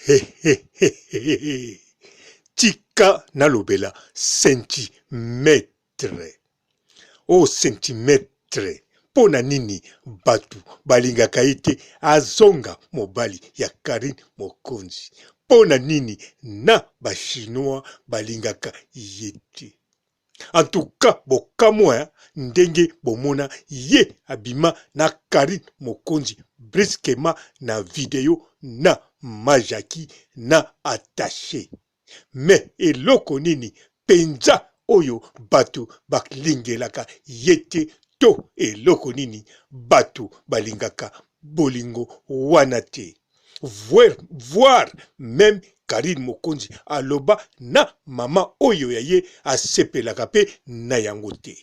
Hehehehe tika nalobela centimetre oh centimetre mpo na nini bato balingaka ye te azonga mobali ya Carine Mokonzi mpo na nini na ba chinois balingaka ye te En tout cas bokamwa ndenge bomona ye abima na Carine Mokonzi brusquement na video na ma Jackie na attache. Mais eloko nini penza oyo batu balingelaka ye te to eloko nini batu balingaka bolingo wana te? Voir meme Carine Mokonzi aloba na maman oyo ya ye asepelaka pe na yango te.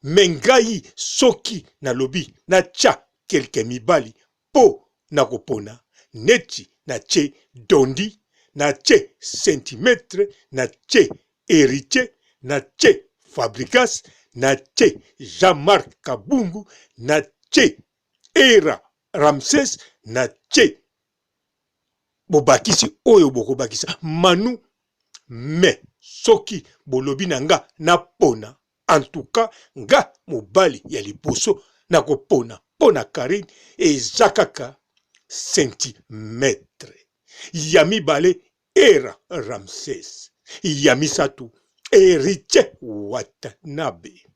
Mais ngai soki nalobi natia quelques mibali po na kopona neti natie Dondy, natie Centimetre, natie Heritier, natie Fabrigas, natie Jean Marc Kabungu, natie Era Ramses na tie bobakisi oyo bokobakisa Manu mais soki bolobi na nga napona en tout cas nga mobali ya liboso nakopona mpo na Carine eza kaka centimetre ya mibale Era Ramses ya misato Heritier Watanabe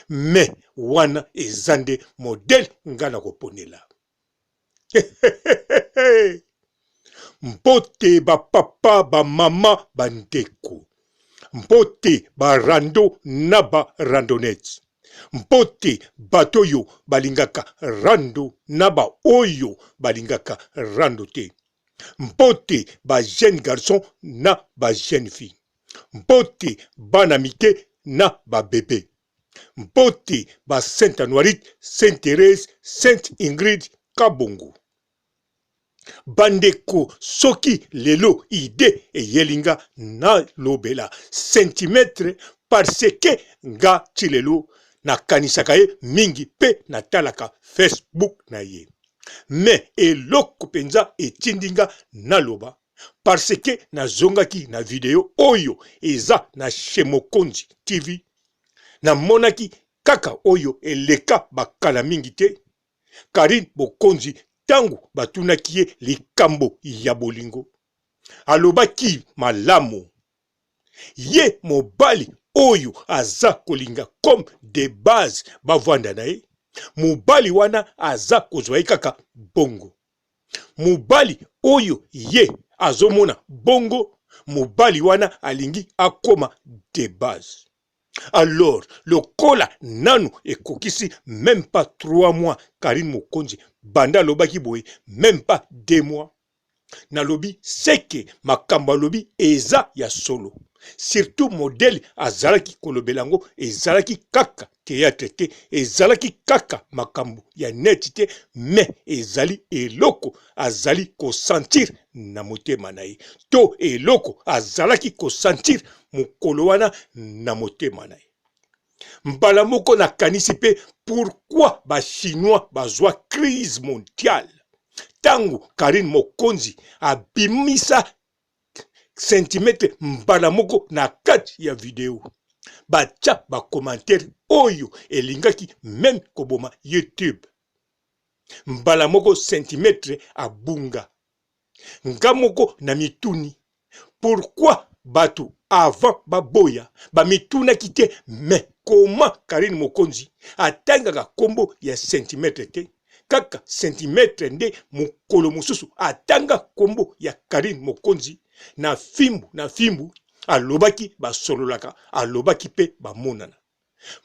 Mais wana eza nde modèle nga nakoponela. Mbote ba papa ba mama ba ndeko. Mbote ba rando na ba randonnettes. Mbote bato oyo balingaka rando na ba oyo balingaka rando te. Mbote ba jeunes garçons na ba jeunes filles. Mbote bana mike na ba bebe. Mbote ba Saint Anuarite, Saint Therese, Saint Ingrid Kabongo. Bandeko soki lelo idee eyeli nga nalobela centimetre parce que nga ti lelo nakanisaka ye mingi pe natalaka Facebook na ye. Mais eloko penza etindi nga naloba parce que nazongaki na video oyo eza na chez Mokonzi TV namonaki kaka oyo eleka bakala mingi te Carine Mokonzi tango batunaki ye likambo ya bolingo alobaki malamu ye mobali oyo aza kolinga comme de base bavanda na ye mobali wana aza kozwa ye kaka bongo Mobali oyo ye azomona bongo mobali wana alingi akoma de base. Alors lokola nanu ekokisi meme pas 3 mois Carine Mokonzi banda alobaki boye meme pas 2 mois nalobi seke makambo alobi eza ya solo surtout modèle azalaki kolobela yango ezalaki kaka theatre te ezalaki kaka makambo ya net te mais ezali eloko azali kosentir na motema na ye to eloko azalaki kosentir mokolo wana na motema na ye mbala moko nakanisi mpe pourquoi ba chinois bazwa crise mondiale ntango Carine Mokonzi abimisa centimetre mbala moko na kati ya video batia ba commentaire oyo elingaki meme koboma YouTube mbala moko centimetre abunga nga moko na mituni pourquoi bato avant baboya bamitunaki te mais comment Carine Mokonzi atangaka kombo ya centimetre te kaka centimetre nde mokolo mosusu atanga kombo ya Carine Mokonzi na fimbu na fimbu alobaki basololaka alobaki pe bamonana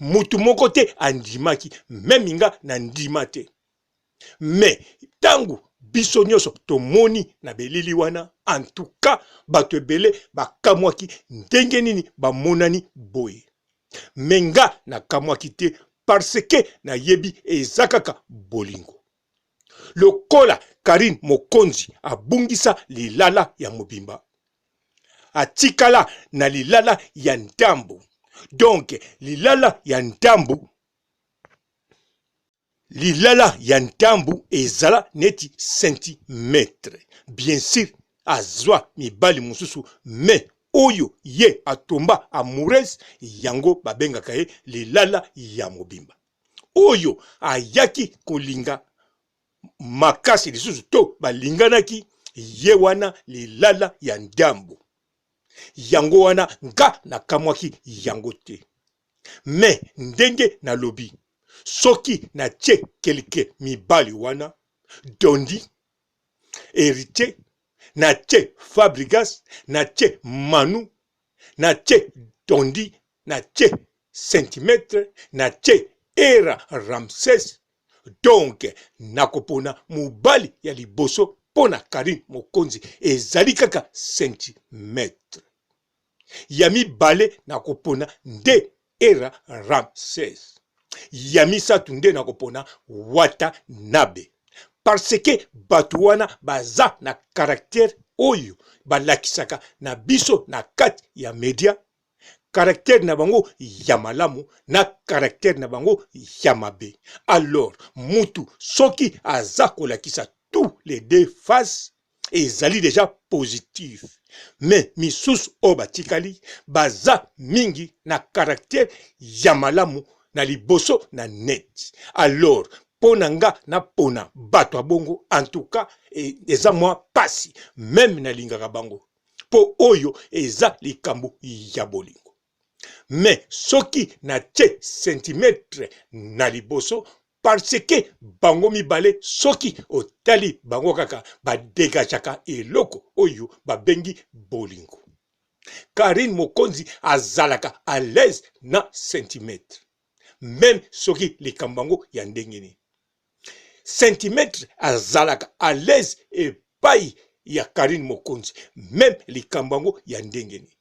mutu moko te andimaki meme nga na ndima te mais tango biso nyonso tomoni na belili wana en tout cas bato ebele bakamwaki ndenge nini bamonani boye Mais nga na kamwaki te parce que nayebi eza kaka bolingo. Lokola Carine Mokonzi abungisa lilala ya mobimba, atikala na lilala ya ndambu. Donc lilala ya ndambu. Lilala ya ntambu ezala neti centimetre. Bien sur azwa mibali mosusu mais oyo ye atomba amoureuse yango babengaka ye lilala ya mobimba. Oyo ayaki kolinga makasi lisusu to balinganaki ye wana lilala ya ndambu. Yango wana nga nakamwaki yango te. Mais ndenge nalobi soki natie quelque mibali wana Dondy, Heritier, natie Fabrigas, natie Manu, natie Dondy, natie Centimetre, natie Era Ramses, donc nakopona mobali ya liboso mpo na Carine Mokonzi ezali kaka Centimetre. Ya mibale nakopona nde Era Ramses. Ya misato nde nakopona Watanabe. Parce que bato wana baza na caractère oyo balakisaka na biso na kati ya media, caractère na bango ya malamu na caractère na bango ya mabe. Alors mutu soki aza kolakisa tous les deux faces ezali deja positif, mais misusu oyo batikali baza mingi na caractère ya malamu na liboso na net. Alors mpo na nga napona bato ya bongo en tout cas eza mwa pasi, meme nalingaka bango mpo oyo eza likambo ya bolingo. Mais soki natie centimetre na liboso parce que bango mibale soki otali bango kaka ba degageaka eloko oyo babengi bolingo. Carine Mokonzi azalaka à l'aise na centimetre meme soki likambo yango ya ndenge nini. Centimetre azalaka à l'aise epai ya Carine Mokonzi meme likambo yango ya ndenge nini.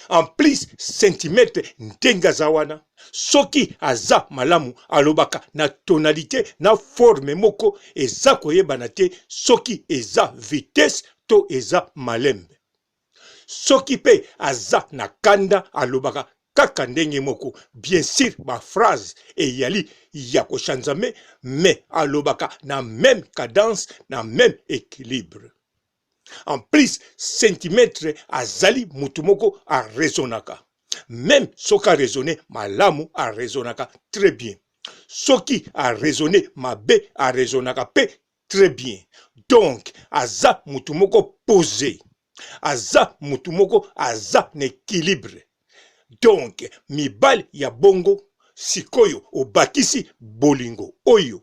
En plus centimetre ndenge aza wana soki aza malamu alobaka na tonalite na forme moko eza koyebana te soki eza vitesse to eza malembe. Soki pe aza na kanda alobaka kaka ndenge moko bien sur ba phrase eyali ya ko chanzame mais alobaka na meme cadence na meme equilibre. En plus centimetre azali mutu moko a raisonnaka meme soki a raisonne malamu a raisonnaka très bien soki a raisonne mabe a raisonnaka pe très bien donc aza mutu moko pose aza mutu moko aza na equilibre donc mibali ya bongo sikoyo obakisi bolingo oyo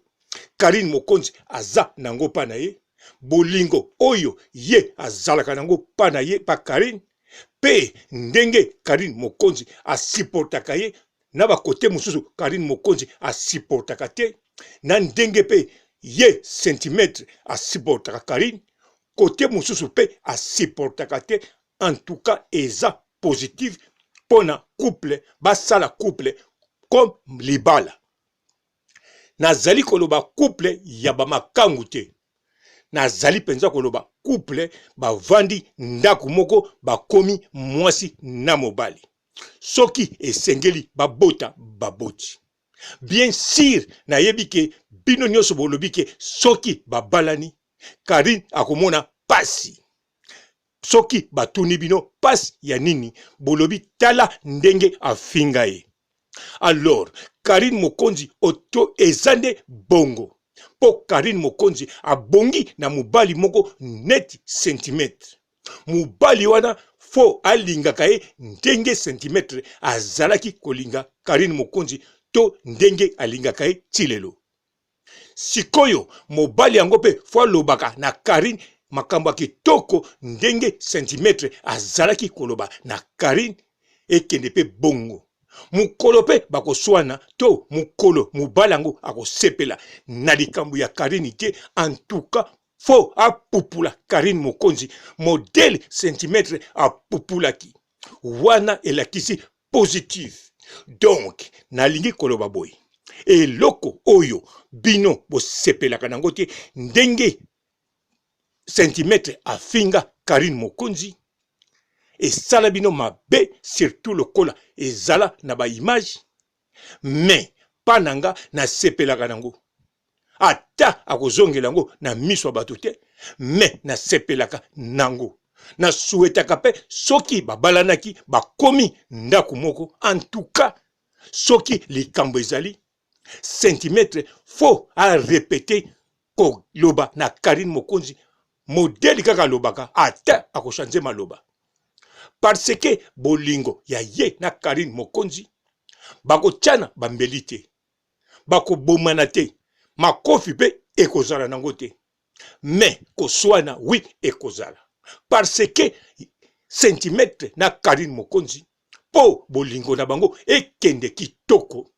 Carine Mokonzi aza nango pa na ye bolingo oyo ye azalaka nango pa na ye pa Carine pe ndenge Carine Mokonzi asupportaka ye na ba kote mosusu Carine Mokonzi asupportaka te na ndenge pe ye centimetre asupportaka Carine kote mosusu pe asupportaka te en tout cas eza positive pona couple basala couple comme libala nazali koloba couple ya ba makangu te nazali mpenza koloba couple bavandi ndako moko bakomi mwasi na mobali soki esengeli babota baboti bien sur nayebi ke bino nyonso bolobi ke soki babalani Carine akomona pasi soki batuni bino pasi ya nini bolobi tala ndenge afinga ye alors Carine Mokonzi oto eza nde bongo po Carine Mokonzi abongi na mobali moko neti centimetre mobali wana fo alingaka ye ndenge centimetre azalaki kolinga Carine Mokonzi to ndenge alingaka ye ti lelo Sikoyo mobali yango pe fo alobaka na Carine makambo ya kitoko ndenge centimetre azalaki koloba na Carine ekende pe bongo. Mokolo pe bakoswana to mokolo mobali yango akosepela na likambo ya Carine te en tout cas fo apupula Carine Mokonzi modele centimetre apupulaki wana elakisi positif. Donc nalingi koloba boye, eloko oyo bino bosepelaka nango te ndenge centimetre afinga Carine Mokonzi esala bino mabe surtout lokola ezala na ba image mais pa na nga nasepelaka nango. Ata akozongela yango na miso ya bato te, mais nasepelaka nango. Nasuetaka mpe soki babalanaki bakomi ndako moko, en tout cas soki likambo ezali centimetre faut a repeter koloba na Carine Mokonzi modèle kaka alobaka ata akochange maloba parce que bolingo ya ye na Carine Mokonzi bakotiana bambeli te bakobomana te makofi mpe ekozala nango te mais koswana oui ekozala parce que centimetre na Carine Mokonzi mpo bolingo na bango ekende kitoko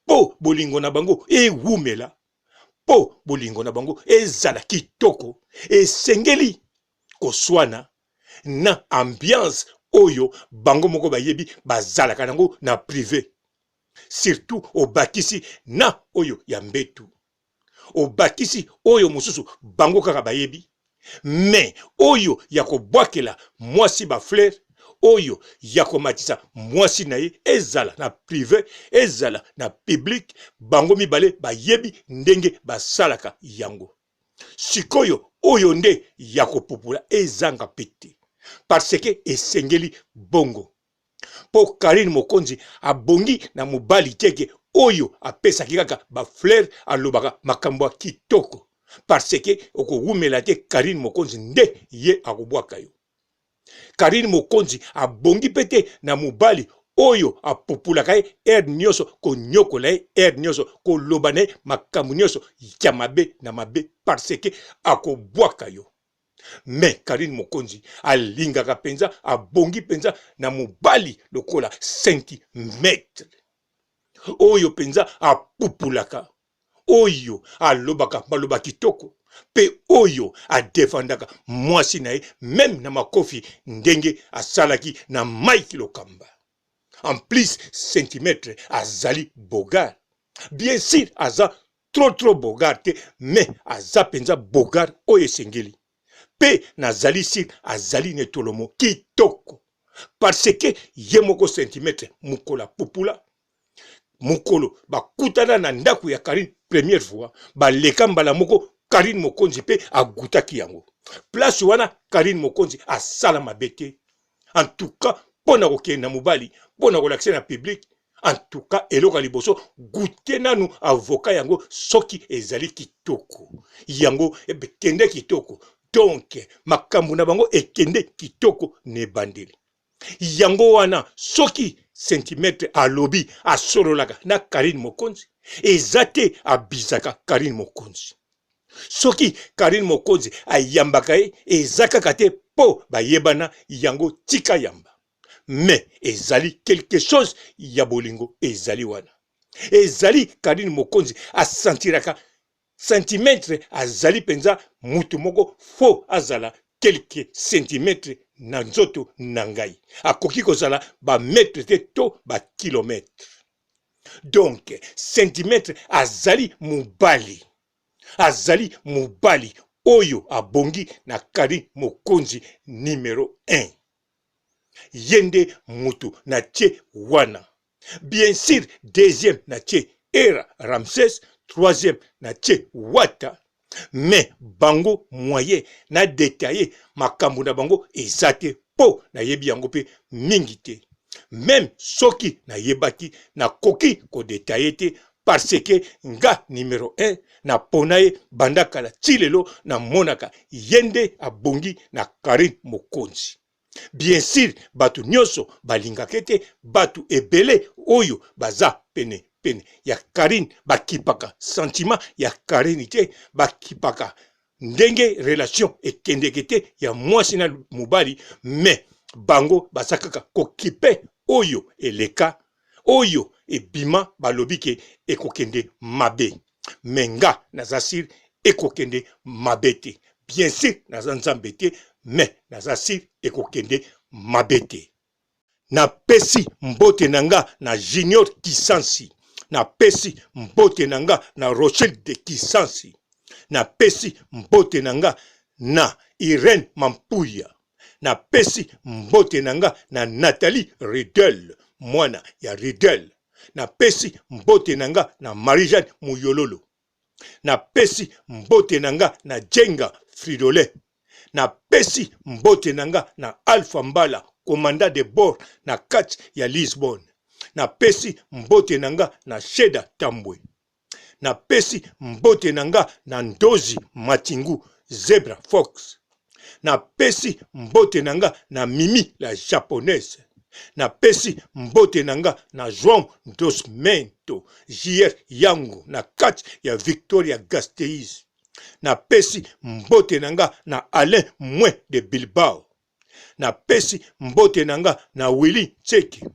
mpo bolingo na bango ewumela mpo bolingo na bango ezala kitoko esengeli koswana na ambiance oyo bango moko bayebi bazalaka nango na prive surtout obakisi na oyo ya mbetu obakisi oyo mosusu bango kaka bayebi mais oyo ya kobwakela mwasi ba fleur oyo ya komatisa mwasi na ye ezala na prive ezala na public bango mibale bayebi ndenge basalaka yango sikoyo oyo nde ya kopupula ezanga pe te parce que esengeli bongo po Carine Mokonzi abongi na mobali te ke oyo apesaki kaka ba fleur alobaka makambo ya kitoko parce que okowumela te Carine Mokonzi nde ye akobwaka yo. Carine Mokonzi abongi pe te na mobali oyo apupulaka ye heure nioso konyokola ye heure nioso koloba na ye makambo nioso ya mabe na mabe parce que akobwaka yo. Mais Carine Mokonzi alingaka penza abongi penza na mobali lokola centimetre oyo penza apupulaka oyo alobaka maloba kitoko pe oyo adefendaka mwasi na ye meme na makofi ndenge asalaki na Mike Lokamba. En plus centimetre azali bogar bien sur aza trop trop bogar te mais aza penza bogar oyo esengeli pe nazali sur azali na etolomo kitoko parce que ye moko centimetre mokolo apupula mokolo bakutana na ndako ya Carine première fois baleka mbala moko Carine Mokonzi pe agutaki yango place wana Carine Mokonzi asala mabe te en tout cas mpo na kokende na mobali mpo na kolakisa na public En tout cas eloko ya liboso goute nanu avocat yango soki ezali kitoko yango ekende kitoko donc makambo na bango ekende kitoko na ebandeli yango wana soki centimetre alobi asololaka na Carine Mokonzi eza te abizaka Carine Mokonzi soki Carine Mokonzi ayambaka ye eza kaka te po bayebana yango tika yamba mais ezali quelque chose ya bolingo ezali wana ezali Carine Mokonzi asentiraka centimetre azali mpenza mutu moko faux azala quelque centimetre na nzoto na ngai akoki kozala ba metre te to ba kilometre donc centimetre azali mobali azali mobali oyo abongi na Carine Mokonzi numero 1 ye nde mutu na tie wana bien sur deuxième na tie era ramses troisième na tie wata mais bango moyen na detaille makambo na bango eza te po nayebi yango pe mingi te meme soki nayebaki nakoki kodetaille te parce que nga numero 1 napona ye banda kala ti lelo namonaka ye nde abongi na Carine Mokonzi. Bien sur bato nionso balingaka ye te, bato ebele oyo baza pene pene ya Carine bakipaka sentiment ya Carine te, bakipaka ndenge relation ekendeke te ya mwasi na mobali mais bango baza kaka kokipe oyo eleka oyo ebima balobi ke ekokende mabe mais nga naza sur ekokende mabe te bien sur naza nzambe te mais naza sur ekokende mabe te napesi mbote na nga na junior kisansi napesi mbote na nga na rochelle de kisansi napesi mbote na nga na irene mampuya Napesi mbote na nga na Nathalie Ridel, mwana ya Ridel. Napesi mbote na nga na Marie-Jeanne Muyololo. Napesi mbote na nga na Djenga Fridolin. Napesi mbote na nga na Alpha Mbala, commandant de bord na kati ya Lisbonne. Napesi mbote na nga na Sheda Tambwe. Napesi mbote na nga na Ndozi Matingu Zebra Fox. Napesi mbote na nga na Mimi la japonaise. Napesi mbote na nga na João Dosmento JR Yango na kati ya Victoria Gasteiz. Napesi mbote na nga na Alain Mwe de Bilbao. Napesi mbote na nga na Willy Ntseke.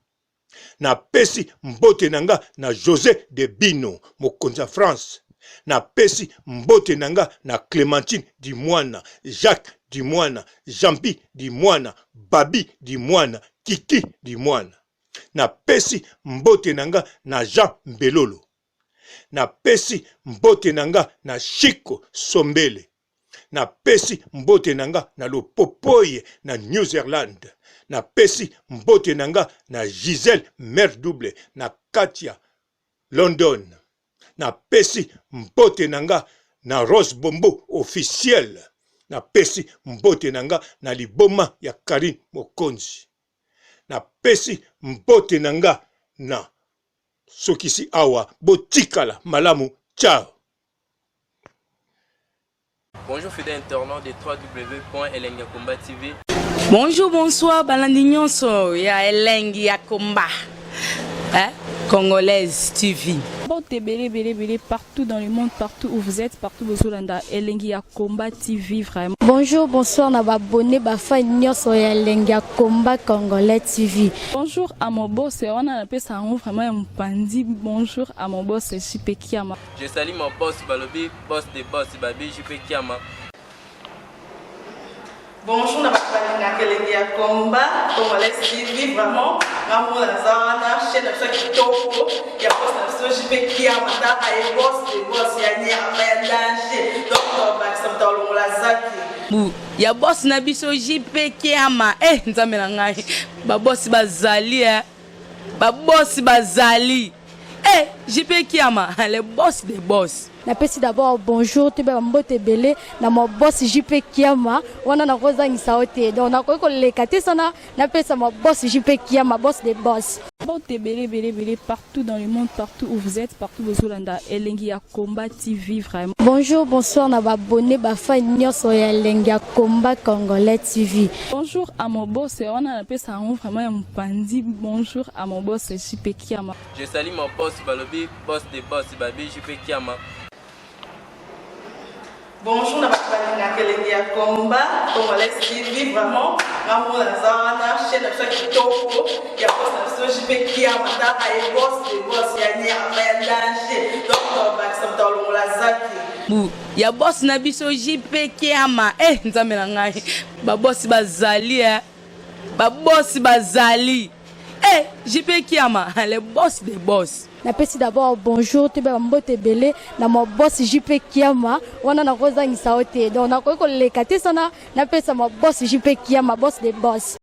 Napesi mbote na nga na Jose de Bino, mokonzi ya France. Napesi mbote na nga na Clementine Dimwana, Jacques Dimwana, Jean-Pi Dimwana, Babi Dimwana, Kiki Dimwana. Napesi mbote na nga na Jean Mbelolo. Napesi mbote na nga na Chico Sombele. Napesi mbote na nga na Lopopoye na New Zealand. Napesi mbote na nga na Gisèle Mère Double na kati ya London. Napesi mbote na nga na Rose Bombo officiel. Napesi mbote na nga na liboma ya Carine Mokonzi. Napesi mbote na nga na sokisi awa botikala malamu ciao. Bonjour fidèles internautes de www.elengiyakomba TV. Bonjour, bonsoir, balandi nyonso ya elengi ya komba. Hein? Congolaise TV. Mbote ebele ebele ebele partout dans le monde, partout où vous êtes, partout bozolanda elengi ya combat TV vraiment. Bonjour, bonsoir na ba abonné ba fan nyonso ya elengi ya combat congolais TV. Bonjour à mon boss, wana napesa yango vraiment ya mopanzi. Bonjour à mon boss JP Kiama. Je salue mon boss balobi boss de boss babi JP Kiama. Bonjour na bato balingaka elengi ya combat congolais TV vraiment nga moko naza wana chaîne na biso ya kitoko ya boss na biso JP Kiama tala ye boss de boss ya nyama ya danger donc tobakisa moto alongola zaki Bu ya boss na biso JP Kiama eh nzambe na ngai ba boss bazali eh ba boss bazali eh JP Kiama le boss de boss. Napesi d'abord bonjour toyeba ba mbote ebele na ma boss JP Kiama wana nakozangisa yo te donc nakoki koleka te sana napesa ma boss JP Kiama boss de boss. Mbote ebele ebele ebele partout dans le monde partout où vous êtes partout bozolanda elengi ya combat TV vraiment. Bonjour bonsoir na ba abonné ba fan nyonso ya elengi ya combat congolais TV. Bonjour à mon boss wana napesa yango vraiment ya mopanzi bonjour à mon boss JP Kiama. Je salue mon boss balobi boss de boss babi JP Kiama. Bonjour na bato balingaka elengi ya combat congolais TV vraiment nga moko naza wana chaîne na biso ya kitoko ya boss na biso JP Kiama tala ye boss de boss ya nyama ya danger donc tobakisa moto alongola zaki Bu ya boss na biso JP Kiama eh nzambe na ngai ba boss bazali eh ba boss bazali eh JP Kiama le boss de boss. Napesi d'abord bonjour toyeba ba mbote ebele na ma boss JP Kiama wana nakozangisa yo te donc nakoki koleka te sana napesa ma boss JP Kiama boss de boss.